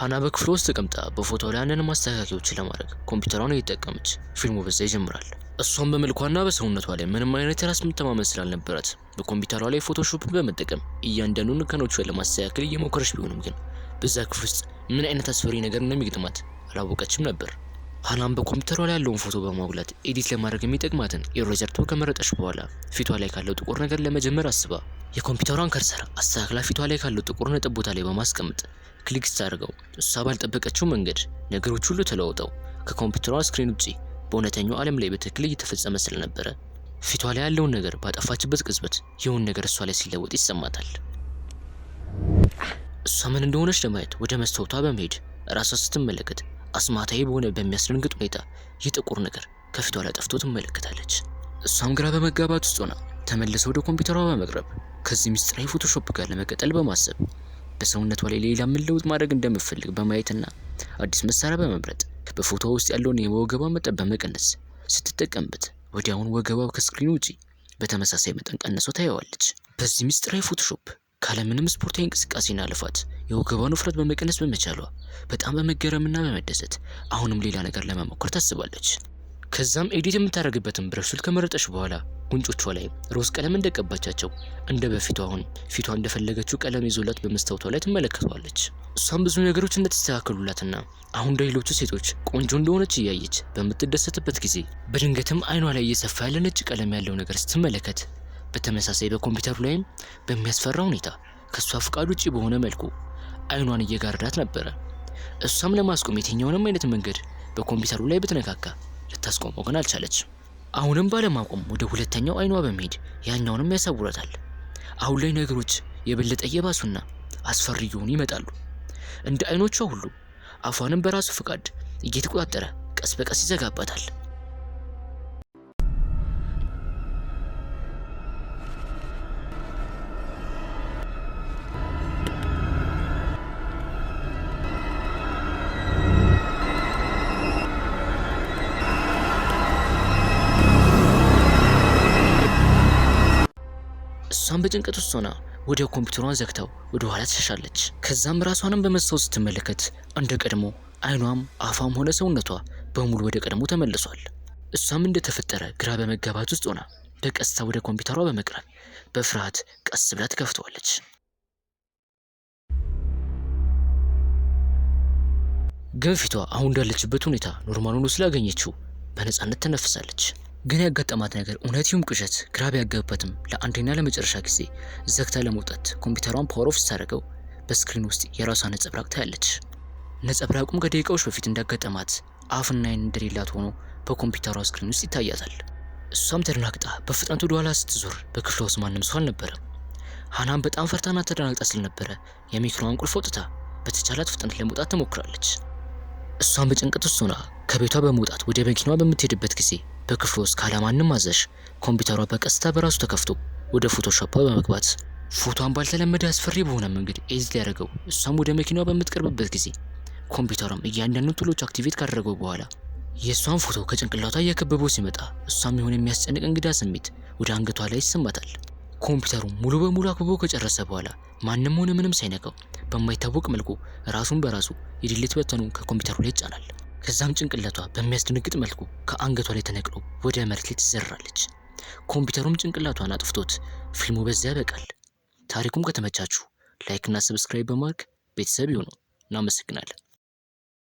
ሀና በክፍሏ ውስጥ ተቀምጣ በፎቶ ላይ አንዳንድ ማስተካከያዎችን ለማድረግ ኮምፒውተሯን እየተጠቀመች ፊልሙ በዛ ይጀምራል። እሷም በመልኳና በሰውነቷ ላይ ምንም አይነት የራስ መተማመን ስላልነበራት በኮምፒውተሯ ላይ Photoshop ን በመጠቀም እያንዳንዱን እንከኖቿን ለማስተካከል እየሞከረች ቢሆንም ግን በዛ ክፍል ውስጥ ምን አይነት አስፈሪ ነገር እንደሚገጥማት አላወቀችም ነበር። ሀናም በኮምፒውተሯ ላይ ያለውን ፎቶ በማጉላት edit ለማድረግ የሚጠቅማትን eraser tool ከመረጠች በኋላ ፊቷ ላይ ካለው ጥቁር ነገር ለመጀመር አስባ የኮምፒውተሯን cursor አስተካክላ ፊቷ ላይ ካለው ጥቁር ነጥብ ቦታ ላይ በማስቀመጥ click ስታደርገው እሷ ባልጠበቀችው መንገድ ነገሮች ሁሉ ተለውጠው ከኮምፒውተሯ screen ውጪ በእውነተኛው ዓለም ላይ በትክክል እየተፈጸመ ስለነበረ ፊቷ ላይ ያለውን ነገር ባጠፋችበት ቅጽበት የሆነ ነገር እሷ ላይ ሲለወጥ ይሰማታል። እሷ ምን እንደሆነች ለማየት ወደ መስታወቷ በመሄድ ራሷ ስትመለከት አስማታዊ በሆነ በሚያስደነግጥ ሁኔታ ይህ ጥቁር ነገር ከፊቷ ላይ ጠፍቶ ትመለከታለች። እሷም ግራ በመጋባት ውስጥ ሆና ተመልሰ ወደ ኮምፒውተሯ በመቅረብ ከዚህ ምስጢራዊ Photoshop ጋር ለመቀጠል በማሰብ በሰውነቷ ላይ ሌላ ምን ለውጥ ማድረግ እንደምትፈልግ በማየትና አዲስ መሳሪያ በመምረጥ በፎቶ ውስጥ ያለውን የወገቧ መጠን በመቀነስ ስትጠቀምበት ወዲያውኑ ወገቧ ከ screen ውጪ በተመሳሳይ መጠን ቀንሶ ታየዋለች። በዚህ ምስጢራዊ Photoshop ካለምንም ስፖርታዊ እንቅስቃሴና ልፋት የወገቧን ውፍረት በመቀነስ በመቻሏ በጣም በመገረምና በመደሰት አሁንም ሌላ ነገር ለመሞከር ታስባለች። ከዛም edit የምታደርግበትን brush tool ከመረጠች በኋላ ጉንጮቿ ላይ ሮዝ ቀለም እንደቀባቻቸው እንደ በፊቱ አሁን ፊቷ እንደፈለገችው ቀለም ይዞላት በመስታወቷ ላይ ትመለከተዋለች። እሷም ብዙ ነገሮች እንደተስተካከሉላትና አሁን እንደ ሌሎቹ ሴቶች ቆንጆ እንደሆነች እያየች በምትደሰትበት ጊዜ በድንገትም አይኗ ላይ እየሰፋ ያለ ነጭ ቀለም ያለው ነገር ስትመለከት በተመሳሳይ በኮምፒውተሩ ላይም በሚያስፈራ ሁኔታ ከእሷ ፍቃድ ውጪ በሆነ መልኩ አይኗን እየጋረዳት ነበረ። እሷም ለማስቆም የትኛውንም አይነት መንገድ በኮምፒውተሩ ላይ ብትነካካ ልታስቆመው ግን አልቻለች። አሁንም ባለማቆም ወደ ሁለተኛው አይኗ በመሄድ ያኛውንም ያሳውራታል። አሁን ላይ ነገሮች የበለጠ እየባሱና አስፈሪ እየሆኑ ይመጣሉ። እንደ አይኖቿ ሁሉ አፏንም በራሱ ፍቃድ እየተቆጣጠረ ቀስ በቀስ ይዘጋባታል። እሷም በጭንቀት ውስጥ ሆና ወደ ኮምፒውተሯን ዘግታው ወደ ኋላ ትሸሻለች። ከዛም ራሷንም በመስታወት ስትመለከት እንደ ቀድሞ አይኗም አፏም ሆነ ሰውነቷ በሙሉ ወደ ቀድሞ ተመልሷል። እሷም እንደተፈጠረ ግራ በመጋባት ውስጥ ሆና በቀስታ ወደ ኮምፒውተሯ በመቅረብ በፍርሃት ቀስ ብላ ትከፍተዋለች። ግን ፊቷ አሁን እንዳለችበት ሁኔታ normal ሆኖ ስላገኘችው በነፃነት ተነፍሳለች። ግን ያጋጠማት ነገር እውነት ይሁን ቅዠት ግራ ቢያጋባትም ለአንዴና ለመጨረሻ ጊዜ ዘግታ ለመውጣት ኮምፒውተሯን power off ስታደርገው በ screen ውስጥ የራሷ ነጸብራቅ ታያለች። ነጸብራቁም ከደቂቃዎች በፊት እንዳጋጠማት አፍና አይን እንደሌላት ሆኖ በኮምፒውተሯ screen ውስጥ ይታያታል። እሷም ተደናግጣ በፍጥነት ወደ ኋላ ስትዞር በክፍሏ ውስጥ ማንም ሰው አልነበረም። ሀናም በጣም ፈርታና ተደናግጣ ስለነበረ የመኪናዋን ቁልፍ አውጥታ በተቻላት ፍጥነት ለመውጣት ትሞክራለች። እሷም በጭንቀት ውስጥ ሆና ከቤቷ በመውጣት ወደ መኪናዋ በምትሄድበት ጊዜ በክፍሏ ውስጥ ካለማንም አዛዥ ኮምፒውተሯ በቀስታ በራሱ ተከፍቶ ወደ Photoshop በመግባት ፎቶዋን ባልተለመደ አስፈሪ በሆነ መንገድ edit ሊያደርገው እሷም ወደ መኪናዋ በምትቀርብበት ጊዜ ኮምፒውተሯም እያንዳንዱን tool ኦች activate ካደረገው በኋላ የእሷን ፎቶ ከጭንቅላቷ እየከበበው ሲመጣ እሷም የሆነ የሚያስጨንቅ እንግዳ ስሜት ወደ አንገቷ ላይ ይሰማታል። ኮምፒውተሩ ሙሉ በሙሉ አክብቦ ከጨረሰ በኋላ ማንም ሆነ ምንም ሳይነካው በማይታወቅ መልኩ ራሱን በራሱ የ delete button ኑ ከኮምፒውተሩ ላይ ይጫናል። ከዛም ጭንቅላቷ በሚያስደነግጥ መልኩ ከአንገቷ ላይ ተነቅሎ ወደ መሬት ላይ ትዘራለች። ኮምፒውተሩም ጭንቅላቷን አጥፍቶት ፊልሙ በዚያ ያበቃል። ታሪኩም ከተመቻችሁ like እና subscribe በማድረግ ቤተሰብ ይሁኑ። እናመሰግናለን።